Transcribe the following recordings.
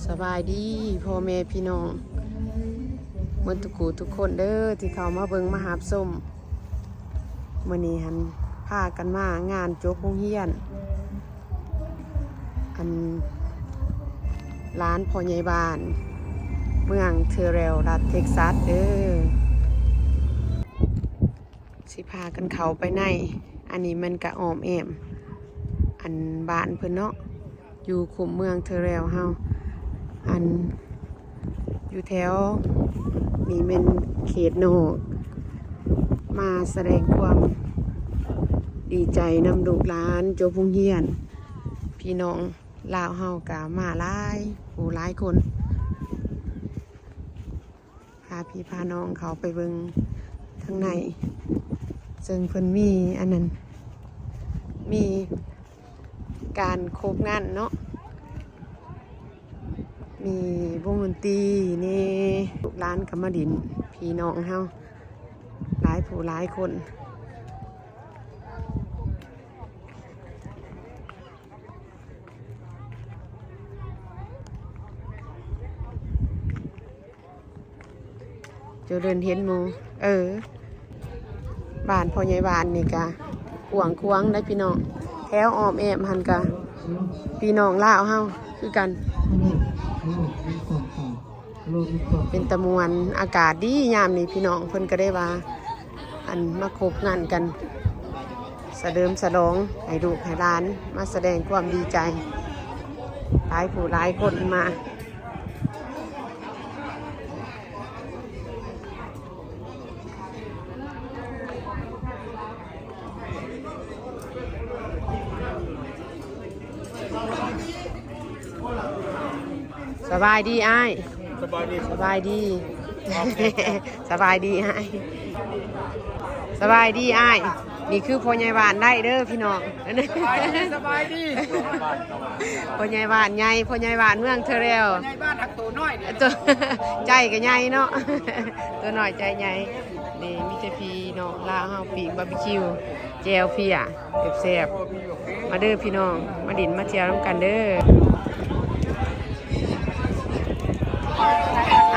ສະບາຍດີພໍ່ແມ່ພີ່ນ້ອງໝົດທຸກຜູ້ທຸກຄົນເດີ ທີ່ເຂົ້າມາເບິ່ງມາຮັບຊົມ. ມື້ນີ້ຫັ້ນພາກັນມາງານຈົບໂຮງຮຽນ ອັນ ຫຼານພໍ່ໃຫຍ່ບ້ານເມືອງເທີແຣວ ລັດເທັກຊັສເດີ. ຊິພາກັນເຂົ້າໄປໃນ ອັນນີ້ມັນກະອ້ອມແອ້ມ ອັນ ບ້ານເພິ່ນເນາະ ຢູ່ຄຸ້ມເມືອງເທີແຣວເຮົາ ອັນ ຢູ່ແຖວນີ້ແມ່ນເຂດນອກ ມາສະແດງຄວາມດີໃຈນຳລູກຫຼານຈົບໂຮງຮຽນ ພີ່ນ້ອງລາວເຮົາກະມາຫຼາຍຜູ້ຫຼາຍຄົນ. ພາພີ່ພານ້ອງເຂົ້າໄປເບິ່ງທາງໃນ ເຊິ່ງເພິ່ນມີອັນນັ້ນ ມີການຄົບງັນເນາະ ມີວົງດົນຕີນີ້ ລູກຫຼານກໍມາຫຼິ້ນ ພີ່ນ້ອງເຮົາຫຼາຍຜູ້ຫຼາຍຄົນ. ເຈົ້າເດີນເຫັນໝູ່ ເອີ ບ້ານພໍ່ໃຫຍ່ບ້ານນີ້ກະກວ້າງຂວາງໄດ໋ພີ່ນ້ອງ ແຖວອ້ອມແອ້ມຫັ້ນກະພີ່ນ້ອງລາວເຮົາຄືກັນ. ເປັນຕາມ່ວນ ອາກາດດີຍາມນີ້ພີ່ນ້ອງ ເພິ່ນກໍໄດ້ວ່າ ອັນ ມາຄົບງັນກັນ ສະເຫຼີມສະຫຼອງໃຫ້ລູກໃຫ້ຫຼານ ມາສະແດງຄວາມດີໃຈ ຫຼາຍຜູ້ຫຼາຍຄົນມາ. ສະບາຍດີອ້າຍ. ສະບາຍດີ ສະບາຍດີ ສະບາຍດີອ້າຍ ສະບາຍດີອ້າຍ. ນີ້ຄືພໍ່ໃຫຍ່ບ້ານໄດ້ເດີພີ່ນ້ອງ ສະບາຍດີ ສະບາຍດີ. ພໍ່ໃຫຍ່ບ້ານໃຫຍ່ ພໍ່ໃຫຍ່ບ້ານເມືອງເທີແຣວ ໃຫຍ່ບ້ານຮັກໂຕນ້ອຍ ໃຈກໍໃຫຍ່ເນາະ ໂຕນ້ອຍໃຈໃຫຍ່. ນີ້ມີແຕ່ພີ່ນ້ອງລາວເຮົາ ປີ້ງບາບີຄິວ ແຈ່ວເພຍ ແຊບໆ. ມາເດີພີ່ນ້ອງ ມາດິນມາທ່ຽວນຳກັນເດີ.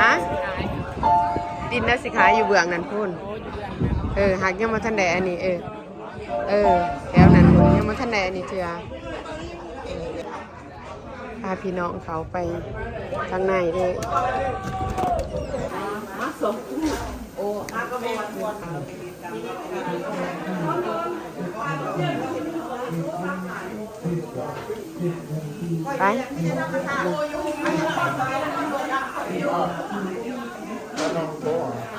ຮະ ດິນນະ ຊິຂາຍຢູ່ເບື້ອງນັ້ນພຸ້ນ. ເອີ ຫາກຍັງບໍ່ທັນໄດ້ອັນນີ້ ເອີ ເອີ ແຖວນັ້ນພຸ້ນ ຍັງບໍ່ທັນໄດ້ອັນນີ້ເທື່ອ. ພາພີ່ນ້ອງເຂົ້າໄປທາງໃນເດີ. ໄປ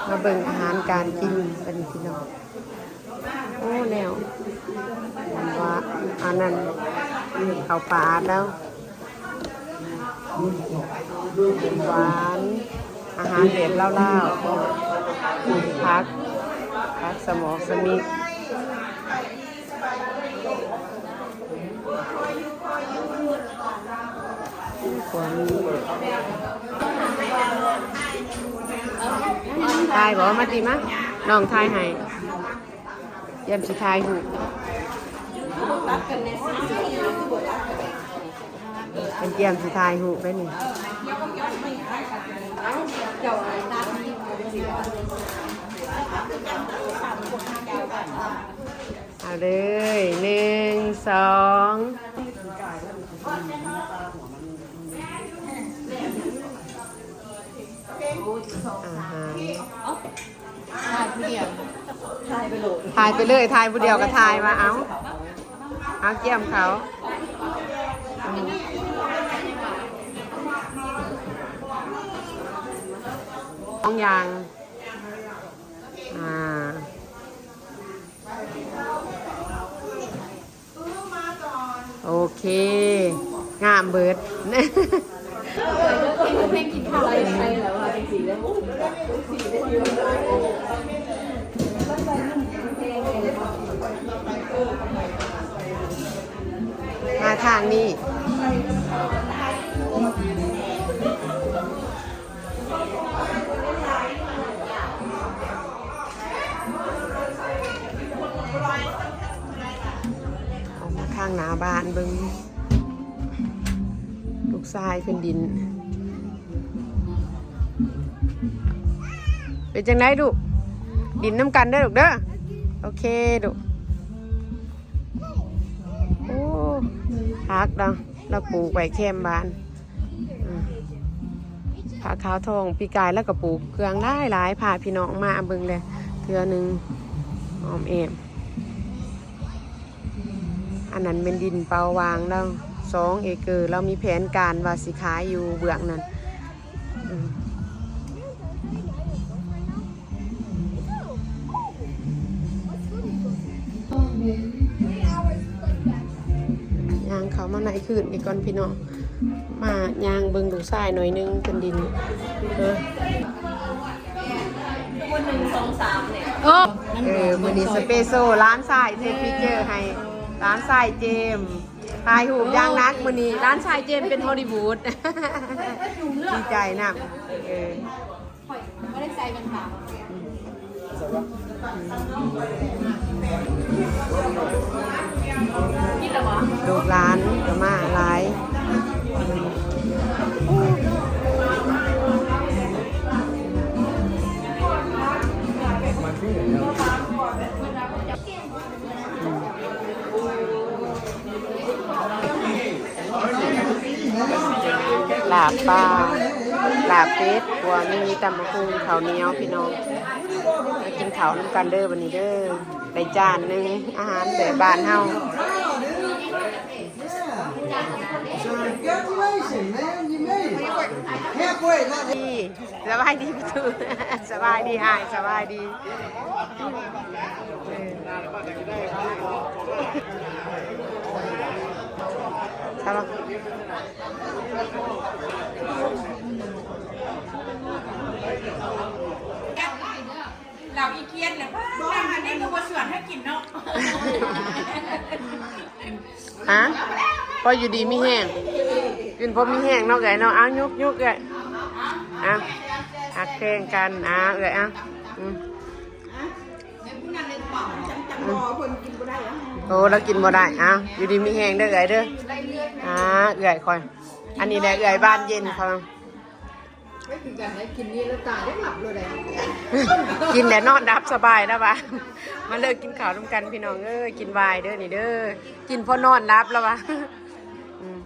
ມາເບິ່ງອາຫານການກິນກັນພີ່ນ້ອງ. ໂອ້ ແລ້ວ ອັນວ່າ ອັນນັ້ນ ເຂົ້າປາດແລ້ວ ຫວານ ອາຫານແບບລາວໆ ຜັກ ຜັກສະໝອກສະມິກ. ຖ່າຍບໍ່ ມາຕິມາ ນ້ອງຖ່າຍໃຫ້. ກຽມຊິຖ່າຍຮູບ ເພິ່ນກຽມຊິຖ່າຍຮູບໄດ້ນີ້. ເອົາເລີຍ ໜຶ່ງ ສອງ. ອາຫານ ຖ່າຍຜູ້ດຽວ ຖ່າຍໄປເລີຍ ຖ່າຍຜູ້ດຽວກໍຖ່າຍວ່າ ເອົາ ເອົາ ກຽມເຂົ້າ ສອງຢ່າງ ອ່າ. ໂອເຄ ງາມເບີດ. ເພງກິນເຂົ້າໄດ້ໄປແລ້ວວ່າ ມາທາງນີ້ ອອກມາທາງໜ້າບ້ານເບິ່ງ ລູກຊາຍເພິ່ນດິນ. ເປັນຈັ່ງໃດລູກ? ດິນນຳກັນເດີລູກເດີ. ໂອເຄລູກ. ໂອ້ ຜັກເນາະ ລາວປູກໄວ້ແຄມບ້ານ. ອືມ ຜັກຂາວທອງ ປີກາຍລາວກໍປູກເຄື່ອງຫຼາຍໆ ພາພີ່ນ້ອງມາເບິ່ງແຫຼະເທື່ອໜຶ່ງ ອ້ອມແອ້ມ. ອັນນັ້ນແມ່ນດິນເປົ່າຫວ່າງລາວ ສອງເອເກີ ລາວມີແຜນການວ່າຊິຂາຍຢູ່ເບື້ອງນັ້ນ. ອືມ ຍ່າງເຂົ້າມາໃນຄືນນີ້ກ່ອນພີ່ນ້ອງ ມາຍ່າງເບິ່ງລູກຊາຍໜ້ອຍໜຶ່ງ ເພິ່ນດິນ. ເອີ ເອີ ມື້ນີ້ສະເປໂຊ ຫຼານຊາຍເທກພິກເຈີໃຫ້ ຫຼານຊາຍເຈມ ຖ່າຍຮູບຢ່າງໜັກມື້ນີ້ ຫຼານຊາຍເຈມເປັນຮອລລີວູດ ດີໃຈນຳ. ເອີ ຂ້ອຍບໍ່ໄດ້ໃສ່ແວ່ນຕາ. ລູກຫຼານກໍມາຫຼາຍ. ລາບປາ ລາບເປັດ ຂົ້ວໝີ່ ຕຳບັກຫຸ່ງ ເຂົ້າໜຽວ ພີ່ນ້ອງ. ມາກິນເຂົ້ານຳກັນເດີບັດນີ້ເດີ ໄດ້ຈານໜຶ່ງ ອາຫານແບບບ້ານເຮົາ. Congratulations, man, you made it. Halfway, not ສະບາຍດີພີ່ຕູ ສະບາຍດີອ້າຍ ສະບາຍດີ. ເອີ ສະບາຍ ລາວອີກຽດແຫຼະ ປ້າ ອັນນີ້ກໍບໍ່ຊວນໃຫ້ກິນເນາະ. ຮະ ພໍຢູ່ດີມີແຮງ ກິນພໍມີແຮງເນາະເອື້ອຍເນາະ. ເອົາ ຍົກໆ ເອື້ອຍ ເອົາ ຮັກແພງກັນ ເອົາ ເອື້ອຍ ເອົາ ອືມ ອືມ ໂອ້ ລາວກິນບໍ່ໄດ້ ເອົາ ຢູ່ດີມີແຮງເດີເອື້ອຍເດີ. ອ່າ ເອື້ອຍຂ້ອຍ ອັນນີ້ແຫຼະເອື້ອຍບານເຢັນຂ້ອຍ. ໄປຄືກັນໄດ້ ກິນນີ້ແລ້ວຕາໄດ້ຫຼັບໂລດໄດ໋. ກິນແລ້ວນອນຫຼັບສະບາຍແລ້ວວ່າ. ມາເລີກກິນເຂົ້ານຳກັນພີ່ນ້ອງເອີຍ ກິນວາຍເດີນີ້ເດີ ກິນພໍນອນຫຼັບແລ້ວວ່າ. ອືມ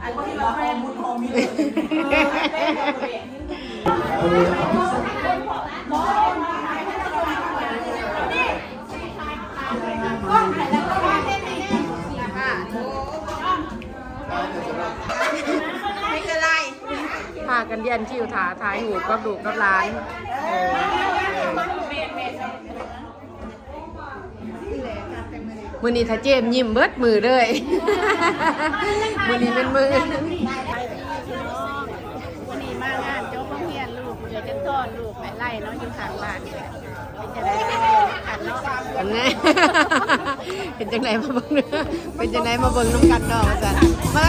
ອັນທີ່ວ່າຮອມບຸນຮອມມີ ພາກັນລຽນຄິວຖ້າຖ່າຍຮູບກັບລູກກັບຫຼານ. ເອີ ມື້ນີ້ຖ້າເຈມຍິ້ມເບິດມື້ເລີຍ ມື້ນີ້ເປັນມື້ ມື້ນີ້ມາງານຈົບໂຮງຮຽນລູກ ເອື້ອຍຈັນທອນ ລູກໄປໄລ່ເນາະ ຢູ່ຂ້າງບ້ານ. ເປັນຈັ່ງໃດມາເບິ່ງນຳກັນເນາະ ເປັນຈັ່ງໃດມາເບິ່ງ ເປັນຈັ່ງໃດມາເບິ່ງນຳກັນເນາະ ວ່າຊັ້ນ ມາ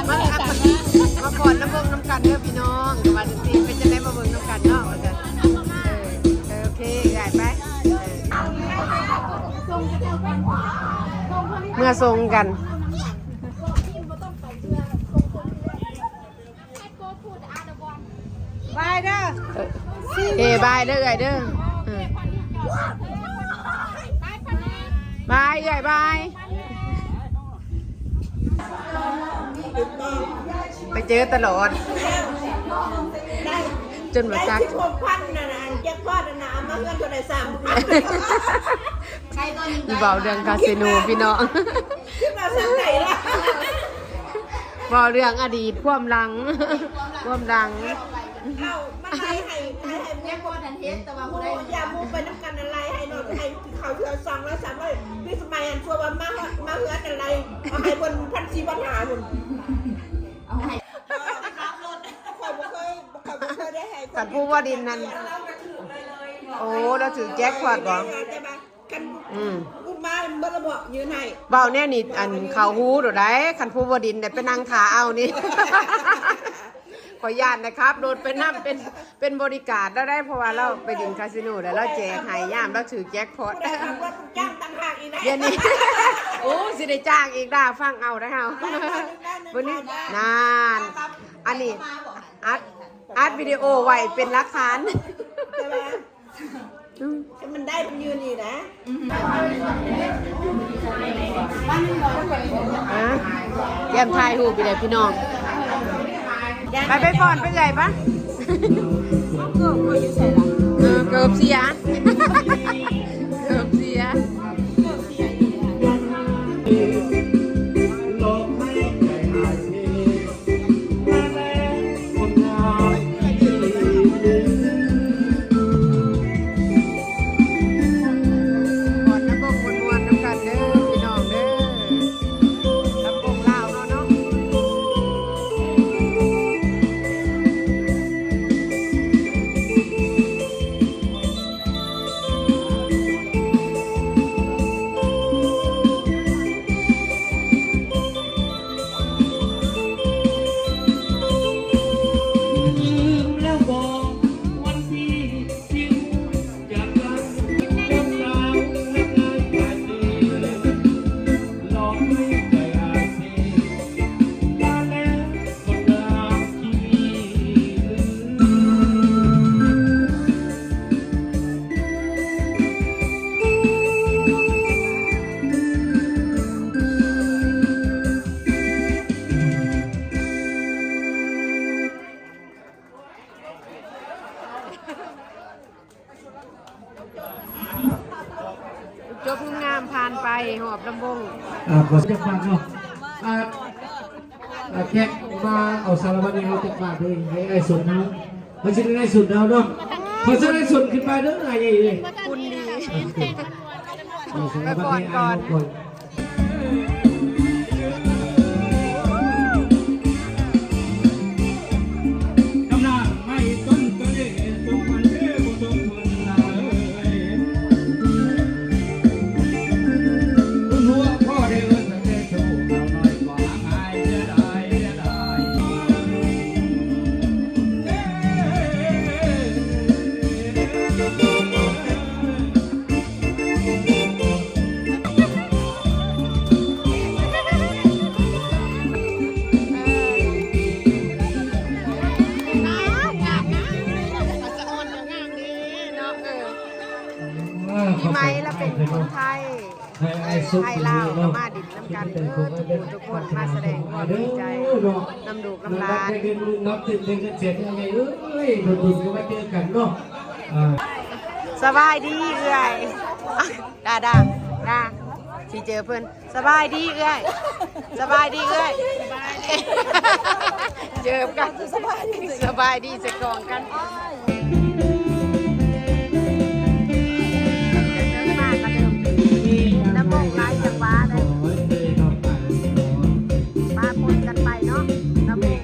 ມາ ມາຟ້ອນນຳເບິ່ງນຳກັນເດີພີ່ນ້ອງ ວ່າຈັ່ງຊີ້ ເປັນຈັ່ງໃດມາເບິ່ງນຳກັນເນາະ ວ່າຊັ້ນ. ເອີ ໂອເຄ ເອື້ອຍໄປ ເມືອສົ່ງກັນ. ບາຍເດີ ເອີ ເອີ ບາຍເດີເອື້ອຍເດີ ເອີ ບາຍເອື້ອຍບາຍ ໄປເຈີຕະຫຼອດ ຈົນວ່າຈັກ ໄດ້ສິບຫົກພັນນະ ອັນແຈັກພອດນະ ເອົາມາເຮືອນເທົ່າໃດ ສາມພັນ ເວົ້າເລື່ອງຄາສິໂນພີ່ນ້ອງ. ຄິດວ່າຊັ້ນໃດລະ ເວົ້າເລື່ອງອະດີດຄວາມຫຼັງ ຄວາມຫຼັງ ເອົາ ມັນໄລ່ໃຫ້ ໄລ່ໃຫ້ໝູ່ ຍັງບໍ່ທັນເຮັດ ແຕ່ວ່າຜູ້ໃດ ໝູ່ ຢ່າໝູ່ໄປນຳກັນນັ້ນ ໄລ່ໃຫ້ເນາະ ໃຫ້ເຂົ້າເທື່ອສອງຮ້ອຍ ສາມຮ້ອຍ ປີສະໄໝອັນຊົ່ວວ່າມາ ມາເຮືອນນັ້ນໄລ່ ເອົາໃຫ້ເພິ່ນພັນສີ່ ພັນຫ້າພຸ້ນ ເອົາໃຫ້ ເອີ ຂັບລົດ ຂ້ອຍບໍ່ເຄີຍ ບໍ່ເຄີຍ ຄັນພູວໍດິນນັ້ນ ໂອ້ ລາວຖືກແຈັກພອດບໍ? ອືມ ເວົ້າແນວນີ້ ອັນ ເຂົ້າຫູໂດດໃດ ຄັນພູວໍດິນໄດ້ໄປນັ່ງຖ້າເອົານີ້ ຂ້ອຍຢ້ານນະ ຂັບລົດໄປນຳ ເປັນ ເປັນບໍລິກາດລາວໄດ໋ ເພາະວ່າລາວໄປຫຼິ້ນຄາສິໂນ ແລ້ວລາວແຈກໃຫ້ ຍາມລາວຖືກແຈັກພອດ. ດຽວນີ້ ໂອ້ ຊິໄດ້ຈ້າງອີກດາ ຟັງເອົາໄດ໋ເຮົາ ມື້ນີ້ ນັ້ນ ອັນນີ້ ອັດ ອັດວິດີໂອໄວ້ເປັນຫຼັກຖານ. ແຕ່ວ່າ ອືມ ມັນໄດ້ ມັນຢູ່ນີ້ນະ. ອ່າ ຢ້ຽມຖ່າຍຮູບຢູ່ເດ້ພີ່ນ້ອງ. ໄປ ໄປຟ້ອນໄປເອື້ອຍປະ. ເອີ ເກີບເສຍ ເກີບເສຍ. ມ່ວນນຳວົງ ມ່ວນໆ ນຳກັນເດີພີ່ນ້ອງເດີ ລຳວົງລາວເຮົາເນາະ. ຈົບງາມໆ ຜ່ານໄປຮອບລຳວົງ. ອ່າ ຂໍຈັກບາດເນາະ ອ່າ ອ່າ ແຂກມາເອົາສາລະວັດໃຫ້ເຮົາຈັກບາດເດີ ໃຫ້ອ້າຍສົນເຮົາ ເຮົາຊິໄດ້ໄລສົດເຮົາເນາະ ຂໍເຊີນໄລສົດຂຶ້ນມາເດີ ອ້າຍໃຫຍ່ເອີຍ ຄຸນດີ ເອົາສາລະວັດໃຫ້ອ້າຍເຮົາກ່ອນ. ປີໃໝ່ລະເປັນຄົນໄທ ໄທລາວກະມາດິນນຳກັນເດີ ທຸກຜູ້ທຸກຄົນ ມາສະແດງຄວາມດີໃຈນຳລູກນຳຫຼານ. ສະບາຍດີເອື້ອຍ ດາດາ ດາ ຊິເຈີເພິ່ນ. ສະບາຍດີເອື້ອຍ ສະບາຍດີເອື້ອຍ ເຈີກັນ ສະບາຍດີ ສະບາຍດີໃສ່ກອງກັນ. ມາກະເລີ່ມລຳວົງຫຼາຍຈັງຫວະເລີຍ ປະປົນກັນໄປເນາະ ລຳວົງ.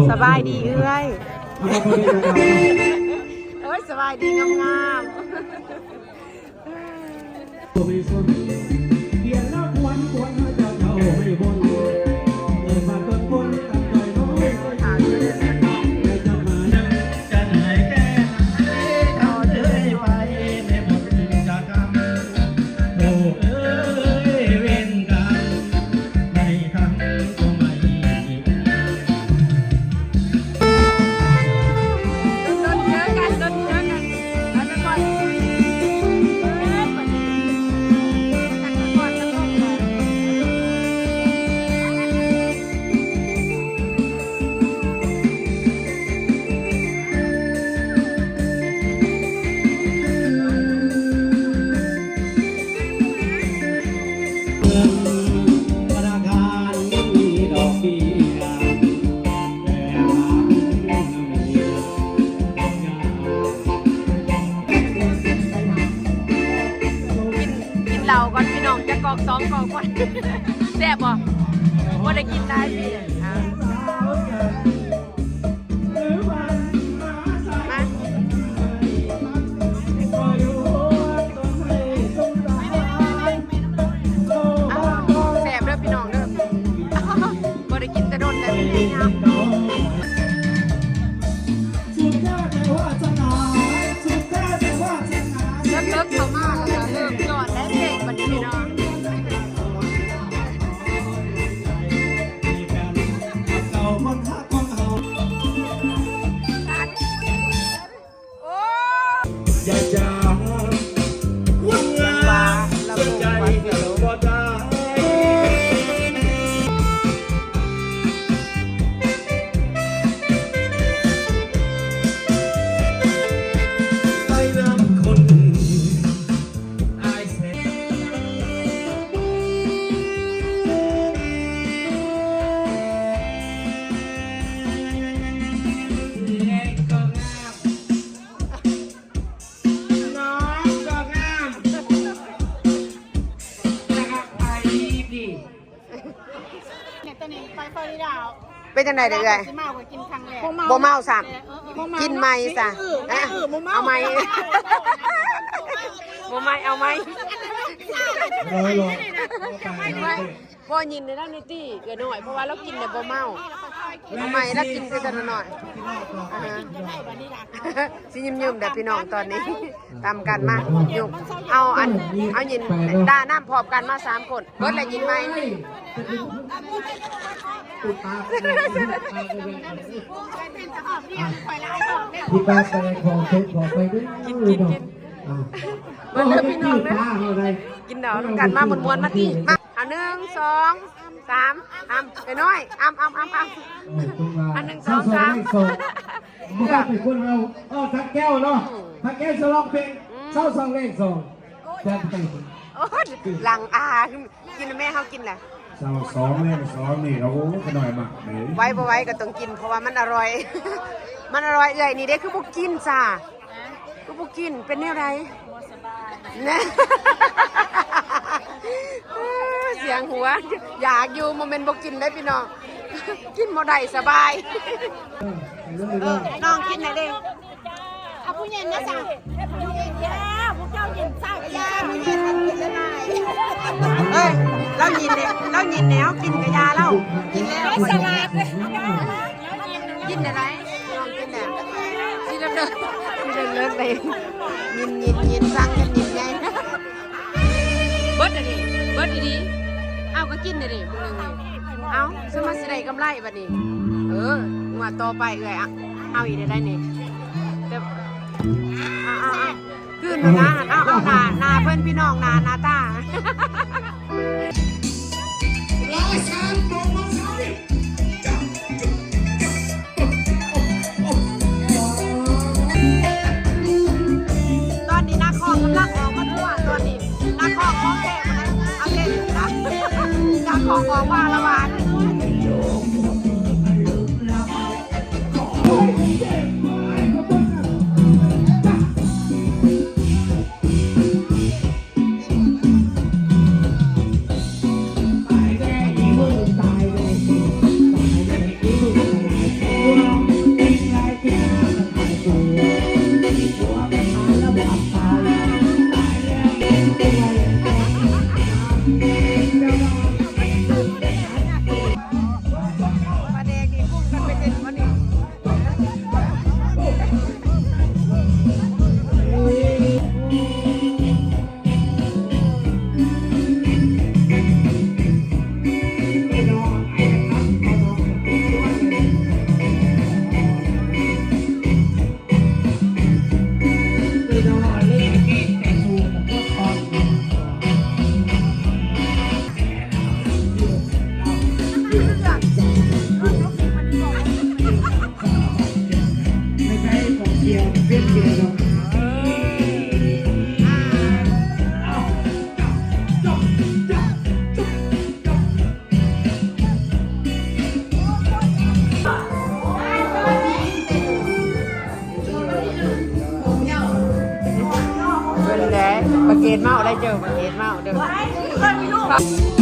ສະບາຍດີເອື້ອຍ ໂອ້ຍ ສະບາຍດີງາມໆ. ໂອ້ ເອີຍ ເວນກຳ ໃນທາງກໍໄມ່ ໄດ້ກິນໄດ້ພີ່ ອ່າ ມາ ແຊບເດີພີ່ນ້ອງເດີ ບໍ່ໄດ້ກິນແຕ່ດົນແລ້ວ ເລິກໆ ເຂົ້າມາແລ້ວກໍເລີ່ມຍ້ອນແລ້ວເພງບັດນີ້ເນາະ. ເປັນຈັ່ງໃດເດີ້ເອື້ອຍ? ບໍ່ເມົາຊ້ຳ ກິນໃໝ່ຊະ ເອົາໃໝ່ ບໍ່ໃໝ່ ເອົາໃໝ່. ພໍຍິນໄດ້ແລ້ວນີ້ຕິ ເອື້ອຍນ້ອຍ ເພາະວ່າລາວກິນແລ້ວບໍ່ເມົາ ເອົາໃໝ່ ລາວກິນຄືແຕ່ນ້ອຍ ຊິຍິ້ມໆ ເດີ້ພີ່ນ້ອງຕອນນີ້. ຕຳກັນມາ ຍົກ ເອົາອັນ ເອົາຍິນ ດານ້ຳພ້ອມກັນມາສາມຄົນ ເບິດແລ້ວຍິນໃໝ່. ກິນ ກິນ ກິນ ເບິ່ງເດີ້ພີ່ນ້ອງເດີ້ ກິນເຂົ້ານຳກັນມາມ່ວນໆ ມາຕິ ມາ ເອົາ ໜຶ່ງ ສອງ ສາມ ອຳ ນ້ອຍໆ ອຳ ອຳ ອຳ ອຳ ເອີ ເອົາ ໜຶ່ງ ສອງ ສາມ ເປັນຄົນເຮົາ ເອີ ທັກແກ້ວເນາະ ທັກແກ້ວຈະຮ້ອງເພງ ຊາວສອງ ແລກສອງ ຈັດໄປ ໂອ້ ຫຼັງອາ ກິນແມ່ ເຮົາກິນແຫຼະ ຊາວສອງ ແລກສອງ ນີ້ ໂອ້ ຂະນ້ອຍມັກເດ້ ໄຫວບໍ່ໄຫວກໍຕ້ອງກິນ ເພາະວ່າມັນອະຮ່ອຍ ມັນອະຮ່ອຍ. ເອື້ອຍນີ້ເດ້ ຄືບໍ່ກິນຊະ ຄືບໍ່ກິນ ເປັນແນວໃດ? ບໍ່ສະບາຍ ແນ່ ສຽງຫົວ ຢາກຢູ່ ບໍ່ແມ່ນບໍ່ກິນເດ້ພີ່ນ້ອງ ກິນບໍ່ໄດ້ ສະບາຍ. ເອີ ນ້ອງກິນໄດ້ເດ້ ເອົາຜູ້ເຢັນນະຊະ ຜູ້ເຢັນແລ້ວ ພວກເຈົ້າເຢັນຊາກິນ ເອີຍ ລາວຍິນເດ້ ລາວຍິນແລ້ວ ກິນກະຢາລາວ ກິນແລ້ວ ສະຫຼາດ ກິນໄດ້ ນ້ອງກິນແລ້ວ ຊິເລີກ ຊິເລີກ ເລີກໄດ້ ຍິນ ຍິນ ຍິນ ສັ່ງກັນຍິນໃຫຍ່. ເບິດອັນນີ້ ເບິດອີ່ຫຼີ ເອົາ ກໍກິນໄດ້ເດ້ ບຶງໜຶ່ງນີ້ ເອົາ ສະມາຊິໄດ້ກຳໄລບັດນີ້ ເອີ ງວດຕໍ່ໄປເອື້ອຍ ເອົາ ເອົາອີກໄດ້ນີ້ ແຕ່ ເອົາ ເອົາ ເອົາ ຄືນມານະ ເອົາ ເອົາ ໜ້າ ໜ້າເພິ່ນພີ່ນ້ອງ ໜ້າ ໜ້າຕາ. ຕອນນີ້ນາຄອງກຳລັງອອກມາທົ່ວ ຕອນນີ້ນາຄອງຂອງແທ້ ເອົາເດ້ ນາຄອງອອກມາລະຫວ່າງ. ເບິ່ງແດ່ ປາເກດເມົາໄດ້ເຈີ ປາເກດເມົາເດີ.